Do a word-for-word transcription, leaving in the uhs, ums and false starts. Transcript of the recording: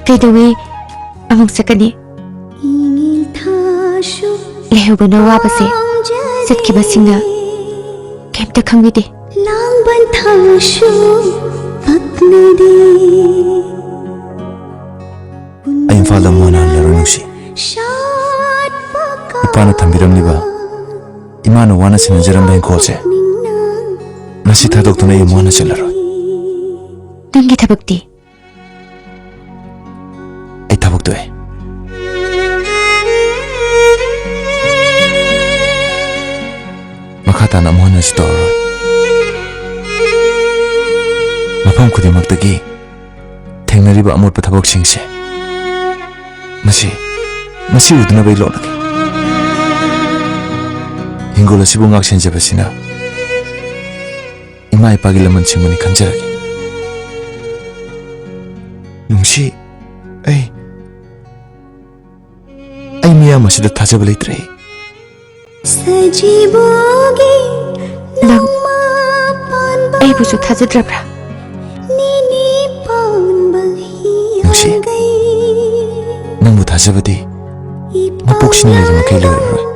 ꯀꯩꯗꯧꯉꯩ ꯑꯃꯨꯛ ꯆꯠꯀꯅꯤ? ꯂꯩꯍꯧꯕꯅ ꯋꯥꯕꯁꯦ ꯆꯠꯈꯤꯕꯁꯤꯡꯅ ꯀꯩꯝꯇ ꯈꯪꯕꯤꯗꯦ꯫ ꯑꯩ ꯏꯝꯐꯥꯜꯗ ꯑꯃꯨꯛ ꯍꯟꯅ ꯍꯜꯂꯔꯣꯏ, ꯅꯨꯡꯁꯤ꯫ ꯏꯄꯥꯅ ꯊꯝꯕꯤꯔꯝꯂꯤꯕ, ꯏꯃꯥꯅ ꯋꯥꯅ ꯁꯦꯟꯅꯖꯔꯝꯕ ꯏꯪꯈꯣꯜꯁꯦ ꯉꯁꯤ ꯊꯥꯗꯣꯛꯇꯨꯅ ꯑꯩ ꯑꯃꯨꯛ ꯍꯟꯅ ꯆꯠꯂꯔꯣꯏ꯫ ꯅꯪꯒꯤ ꯊꯕꯛꯇꯤ? ꯑꯩ ꯊꯕꯛ ꯇꯣꯛꯑꯦ꯫ ꯃꯈꯥ ꯇꯥꯅ ꯑꯃꯨꯛ ꯍꯟꯅꯁꯨ ꯇꯧꯔꯔꯣꯏ꯫ ꯃꯐꯝ ꯈꯨꯗꯤꯡꯃꯛꯇꯒꯤ ꯊꯦꯡꯅꯔꯤꯕ ꯑꯃꯣꯠꯄ ꯊꯕꯛꯁꯤꯡꯁꯦ, ꯃꯁꯤ, ꯃꯁꯤ ꯎꯗꯅꯕ ꯑꯩ ꯂꯣꯠꯂꯒꯦ꯫ ꯍꯤꯡꯒꯣꯜ ꯑꯁꯤꯕꯨ ꯉꯥꯛ ꯁꯦꯟꯖꯕꯁꯤꯅ ꯏꯃꯥ ꯏꯄꯥꯒꯤ ꯂꯃꯟ ꯁꯤꯡꯕꯅꯤ ꯈꯟꯖꯔꯒꯦ꯫ ꯅꯨꯡꯁꯤ, ꯑꯩ, ꯑꯩ ꯃꯤꯌꯥꯝ ꯑꯁꯤꯗ ꯊꯥꯖꯕ ꯂꯩꯇ꯭ꯔꯦ꯫ ꯅꯪ ꯑꯩꯕꯨꯁꯨ ꯊꯥꯖꯗ꯭ꯔꯕ꯭ꯔꯥ? ꯅꯨꯡꯁꯤ, ꯅꯪꯕꯨ ꯊꯥꯖꯕꯗꯤ ꯃꯄꯣꯛꯁꯤꯅ ꯂꯩꯔꯤꯃꯈꯩ ꯂꯣꯏꯔꯔꯣꯏ꯫